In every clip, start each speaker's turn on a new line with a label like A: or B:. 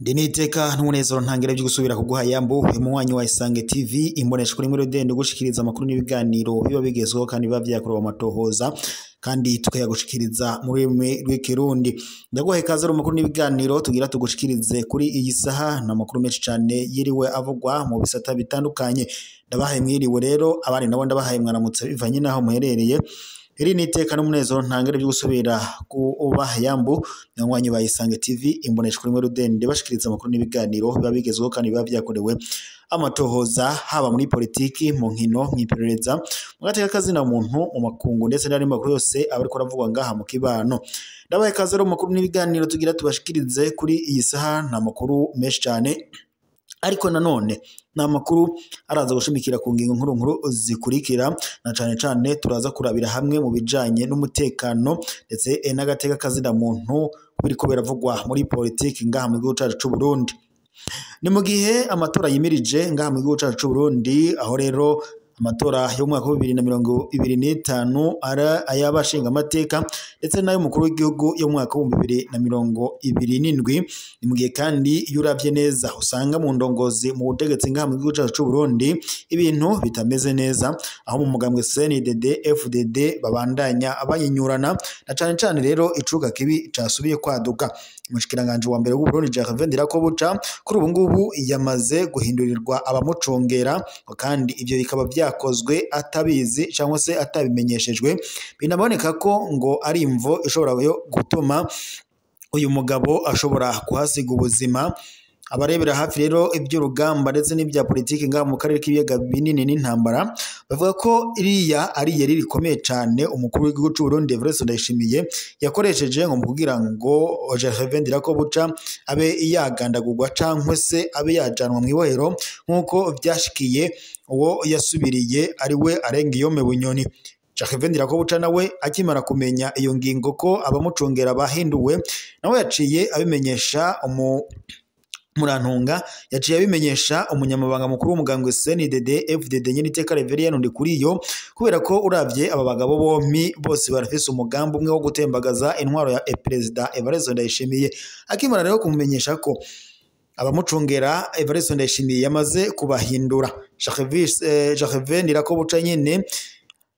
A: Ndi n'iteka n'umunezero ntangere byo gusubira kuguha yambu umunywanyi wa Isange TV imbonesha kuri muri rudende gushikiriza amakuru n'ibiganiro biba bigezweho kandi biba vyakorewe amatohoza kandi tukayagushikiriza mu rurimi rw'ikirundi. Ndaguhaye ikaze mu makuru n'ibiganiro tugira tugushikirize kuri iyi saha n'amakuru menshi cane yiriwe avugwa mu bisata bitandukanye. Ndabahaye mwiriwe rero abandi nabo ndabahaye mwaramutse bivanye naho muherereye. Iri ni iteka n'umunezero ntangere byo gusubira kubaha yambu nywanyi ba Isange TV imbonesha kuri rudende bashikiriza amakuru n'ibiganiro biba bigezweho kandi biba vyakorewe amatohoza haba muri politiki, mu nkino, mw'iperereza, mu gateka kazina muntu, mu makungu ndetse n'andi makuru yose aba ariko aravugwa ngaha mu kibano. Ndabahaye ikaze rero mu makuru n'ibiganiro tugira tubashikirize kuri iyi saha n'amakuru menshi cane, ariko nanone ni amakuru araza gushimikira ku ngingo nkuru nkuru zikurikira, na cane cane turaza kurabira hamwe mu bijanye n'umutekano ndetse n'agateka kazina muntu biriko biravugwa muri politiki ngaha mu gihugu cacu c'u Burundi. Ni mu gihe amatora yimirije ngaha mu gihugu cacu c'u Burundi, aho rero amatora y'umwaka wa 2025 ari ay'abashingamateka ndetse n'ay'umukuru w'igihugu y'umwaka wa 2027. Ni mu gihe kandi iyo uravye neza usanga mu ndongozi mu butegetsi ngaha mu gihugu cacu c'u Burundi ibintu bitameze neza, aho mu mugambwe CNDD FDD babandanya bayinyurana, na cane cane rero icuka kibi casubiye kwaduka. Umushikiranganji wa mbere w'u Burundi Gervais Ndirakobuca kuri ubu ngubu yamaze guhindurirwa abamucungera, kandi ivyo bikaba vyakozwe atabizi cyangwa se atabimenyeshejwe. Binaboneka ko ngo ari imvo ishobora gutuma uyu mugabo ashobora kuhasiga ubuzima. Abarebera hafi rero iby'urugamba ndetse n'ibya politiki ngaha mu karere k'ibiyaga binini n'intambara bavuga ko iriya ari yari rikomeye cane umukuru w'igihugu c'u Burundi Evariste Ndayishimiye yakoresheje ngo kugira ngo Gervais Ndirakobuca abe yagandagurwa cankwe se abe yajanwa mw'ibohero nk'uko vyashikiye uwo yasubiriye ari we Arengiyome Bunyoni. Gervais Ndirakobuca nawe akimara kumenya iyo ngingo ko abamucungera bahinduwe, nawe yaciye abimenyesha Murantunga yaciye abimenyesha umunyamabanga mukuru w'umugambwe CNDD FDD Nyeniteka Reverien Ndikuriyo, kubera ko uravye aba bagabo bompi bose barafise umugambi umwe wo gutembagaza intwaro ya Perezida Evariste Ndayishimiye. Akimara rero kumumenyesha ko abamucungera Evariste Ndayishimiye yamaze kubahindura, Gervais Ndirakobuca nyene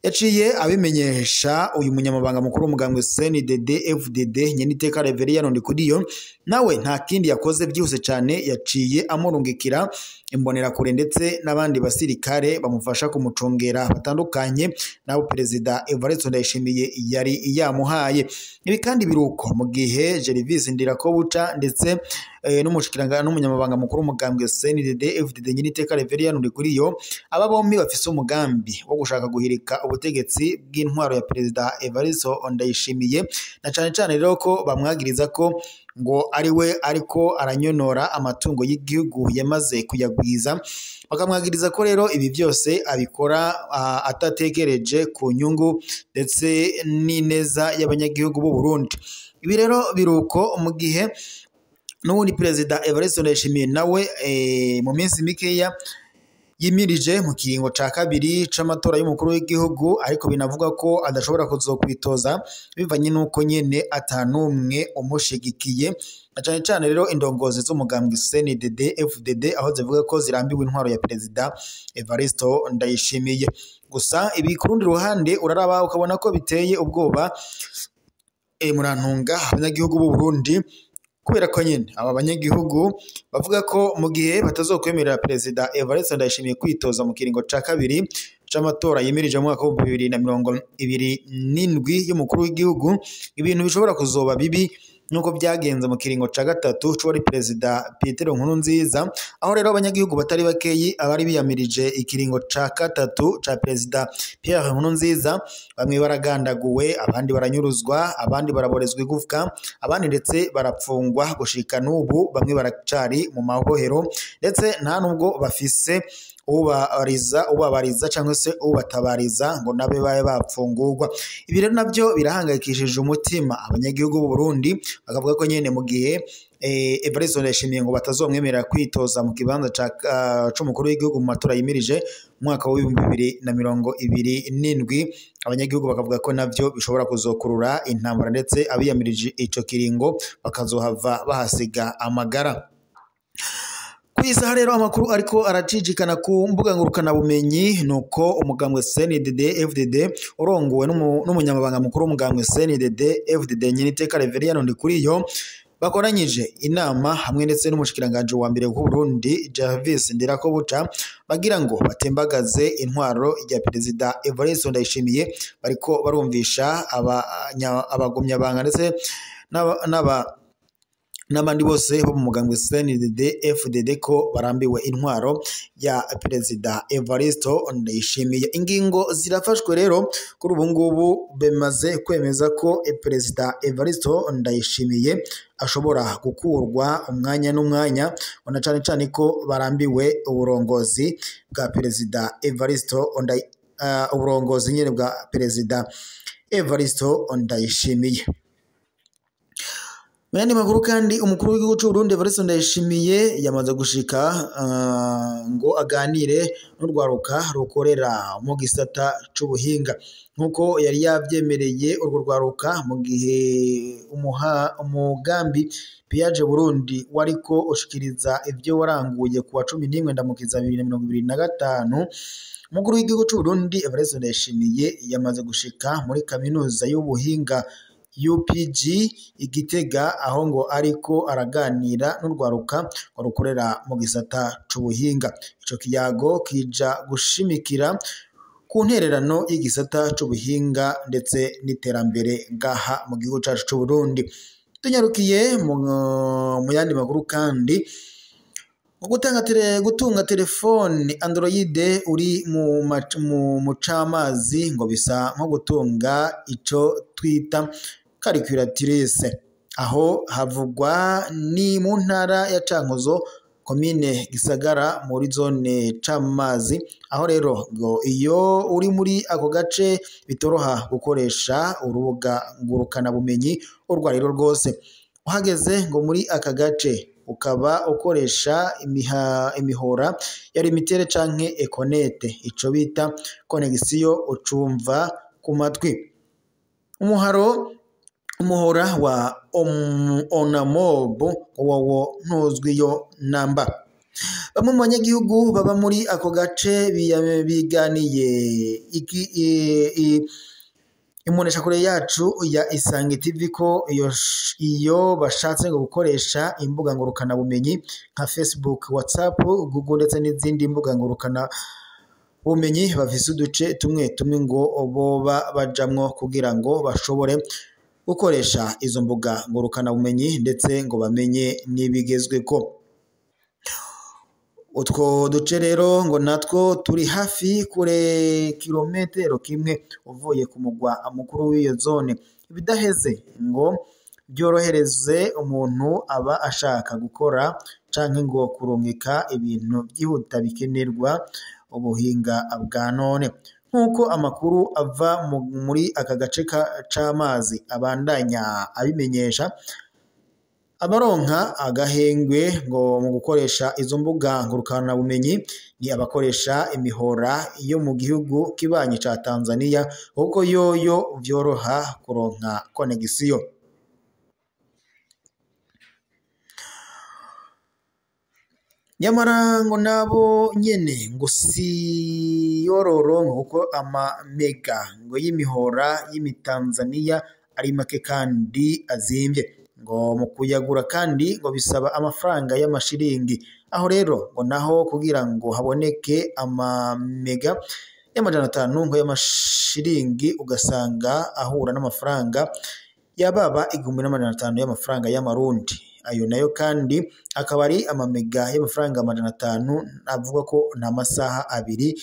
A: yaciye abimenyesha uyu munyamabanga mukuru w'umugambwe CNDD FDD Nyeniteka Reverien Ndikuriyo, nawe nta kindi yakoze byihuse cyane yaciye amurungikira imbonerakure ndetse n'abandi basirikare bamufasha kumucungera batandukanye nabo Perezida Evariste Ndayishimiye yari yamuhaye. Ibi kandi biruko mu gihe Gervais Ndirakobuca ndetse n'umushikirangana n'umunyamabanga mukuru w'umugambwe CNDD FDD Nyeniteka Reverien Ndikuriyo, aba bombi bafise umugambi wo gushaka guhirika ubutegetsi bw'intwaro ya Perezida Evariste Ndayishimiye, na cane cane rero ko bamwagiriza ko ngo ari we ariko aranyonora amatungo y'igihugu yamaze kuyagwiza, bakamwagiriza ko rero ibi byose abikora atatekereje ku nyungu ndetse n'ineza y'abanyagihugu b'u Burundi. Ibi rero biruko mu gihe n'ubundi Perezida Evariste Ndayishimiye nawe mu minsi mikeya yimirije mu kiringo ca kabiri c'amatora y'umukuru w'igihugu, ariko binavuga ko adashobora kuzokwitoza bivanye n'uko nyene atanumwe umushigikiye, na cane cane rero indongozi z'umugambwe CNDD FDD aho zivuga ko zirambiwe intwaro ya Perezida Evariste Ndayishimiye. Gusa ibi ku rundi ruhande uraraba ukabona ko biteye ubwoba Murantunga abanyagihugu b'u Burundi, kubera ko nyene aba banyagihugu bavuga ko mu gihe batazokwemerera Perezida Evariste Ndayishimiye kwitoza mu kiringo ca kabiri c'amatora yimirije mu mwaka wa 2027 y'umukuru w'igihugu, ibintu bishobora kuzoba bibi nuko byagenze mu kiringo ca gatatu c'uwari Perezida Petero Nkurunziza, aho rero abanyagihugu batari bakeyi abari biyamirije ikiringo ca gatatu ca Perezida Pierre Nkurunziza, bamwe baragandaguwe, abandi baranyuruzwa, abandi baraborezwa igufwa, abandi ndetse barapfungwa gushika n'ubu, bamwe baracari mu mabohero ndetse nta nubwo bafise ubariza ubabariza cyangwa se ubatabariza ngo nabe babe bapfungurwa. Ibi rero nabyo birahangayikishije umutima abanyagihugu b'u Burundi, bakavuga ko nyene mu gihe Evariste Ndayishimiye ngo batazomwemerera kwitoza mu kibanza c'umukuru w'igihugu mu matora yimirije mu mwaka wa 2027, abanyagihugu bakavuga ko navyo bishobora kuzokurura intambara, ndetse abiyamirije ico kiringo bakazohava bahasiga amagara. Kw'isaha rero amakuru ariko aracijikana ku mbuga ngurukana bumenyi nuko umugambwe CNDD FDD urongowe n'umunyamabanga mukuru w'umugambwe CNDD FDD Nyeniteka Reverien Ndikuriyo bakoranyije inama hamwe ndetse n'umushikiranganje wa mbere w'u Burundi Jarvis Ndirakobuca, bagira ngo batembagaze intwaro ya Perezida Evariste Ndayishimiye. Bariko barumvisha abagumyabanga ndetse n'abandi bose bo mu mugambwe CNDD FDD ko barambiwe intwaro ya Perezida Evariste Ndayishimiye. Ingingo zirafashwe rero kuri ubu ngubu, bemaze kwemeza ko Perezida Evariste Ndayishimiye ashobora gukurwa umwanya n'umwanya, na cane cane ko barambiwe uburongozi bwa Perezida Evariste uburongozi nyene bwa Perezida Evariste Ndayishimiye. Mu yandi makuru kandi, umukuru w'igihugu c'u Burundi Evariste Ndayishimiye yamaze gushika ngo aganire n'urwaruka rukorera mu gisata c'ubuhinga, nk'uko yari yavyemereye urwo rwaruka mu gihe umugambi Piaje Burundi wariko ushikiriza ivyo waranguye kuwa 11 Ndamukiza 2025. Umukuru w'igihugu c'u Burundi Evariste Ndayishimiye yamaze gushika muri kaminuza y'ubuhinga UPG Igitega, aho ngo ariko araganira n'urwaruka ngo rukorera mu gisata c'ubuhinga. Ico kiyago kija gushimikira ku ntererano y'igisata c'ubuhinga ndetse n'iterambere ngaha mu gihugu cacu c'u Burundi. Tunyarukiye mu yandi makuru kandi, gutunga telefone Android uri mu mucamazi ngo bisa nko gutunga ico twita calculatrice. Aho havugwa ni mu ntara ya Cankuzo, komine Gisagara, muri zone Camazi, aho rero ngo iyo uri muri ako gace bitoroha gukoresha urubuga ngurukana bumenyi urwo arirwo rwose. Uhageze ngo muri aka gace ukaba ukoresha imihora ya limitere canke ekonete, ico bita connexion ucumva ku matwi. Umuhora wa Onamob wowo ntuzwiyo namba. Bamwe mu banyagihugu baba muri ako gace biganiye imboneshakure yacu ya Isange TV ko iyo bashatse ngo gukoresha imbuga ngurukana bumenyi nka Facebook, WhatsApp, Google ndetse n'izindi mbuga ngurukana bumenyi, bafise uduce tumwe tumwe ngo boba bajamwo kugira ngo bashobore gukoresha izo mbuga ngurukana bumenyi ndetse ngo bamenye n'ibigezweko. Utwo duce rero ngo natwo turi hafi kure kilometero kimwe uvuye ku mugwa mukuru w'iyo zone. Ibidaheze ngo byorohereze umuntu aba ashaka gukora canke ngo kurungika ibintu byihuta bikenerwa ubuhinga bwa none. Nk'uko amakuru ava muri aka gace c'amazi abandanya abimenyesha, abaronka agahengwe ngo mu gukoresha izo mbuga ngurukana bumenyi ni abakoresha imihora yo mu gihugu kibanyi ca Tanzania, kuko yoyo vyoroha kuronka connexion. Nyamara ngo nabo nyene ngo siyororo, kuko amamega ngo y'imihora y'imitanzania ari make kandi azimvye. Ngo mu kuyagura kandi ngo bisaba amafaranga y'amashiringi. Aho rero ngo naho kugira ngo haboneke amamega y'500 ngo y'amashiringi, ugasanga ahura n'amafaranga yababa 1500 y'amafaranga y'amarundi. Ayo nayo kandi akaba ari amamega y'amafaranga 500, avuga ko nta masaha abiri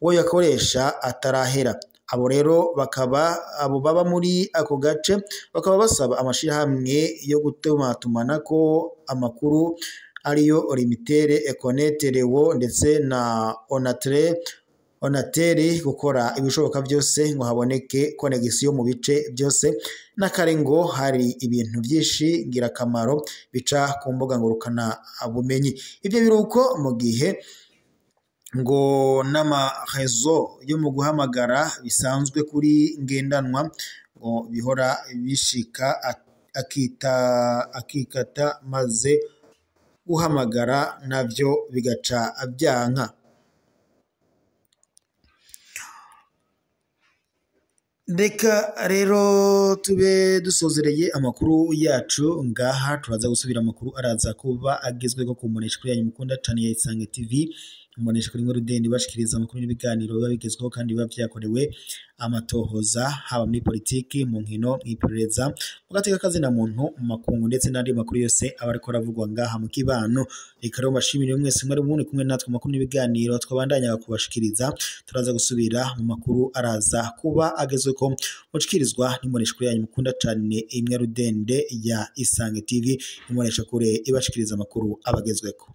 A: wo yakoresha atarahera. Abo rero bakaba abo baba muri ako gace bakaba basaba amashirahamwe yo gutumatumanako amakuru ariyo Limitere, Econet, Lewo ndetse na Onatel gukora ibishoboka byose ngo haboneke connexion mu bice byose. N'akare ngo hari ibintu byinshi ngirakamaro bica ku mbuga ngurukana bumenyi. Ibyo biruko mu gihe ngo n'amarezo yo mu guhamagara bisanzwe kuri ngendanwa ngo bihora bishika akikata maze guhamagara navyo bigaca byanka. Reka rero tube dusozereye amakuru yacu ngaha, turaza gusubira amakuru araza kuba agezweho ku mboneshakure yanyu mukunda cane ya Isange TV, imboneshakure imwe rudende ibashikiriza amakuru n'ibiganiro biba bigezweho kandi biba vyakorewe amatohoza, haba muri politiki, mu nkino, mw'iperereza, mu gateka kazina muntu, mu makungu ndetse n'andi makuru yose aba ariko aravugwa ngaha mu kibano. Reka rero mbashimire mwese mwari muri kumwe natwe mu makuru n'ibiganiro twabandanyaga kubashikiriza. Turaza gusubira mu makuru araza kuba agezweho mushikirizwa n'imboneshakure yanyu mukunda cane imwe rudende ya Isange TV, imboneshakure ibashikiriza amakuru abagezweko.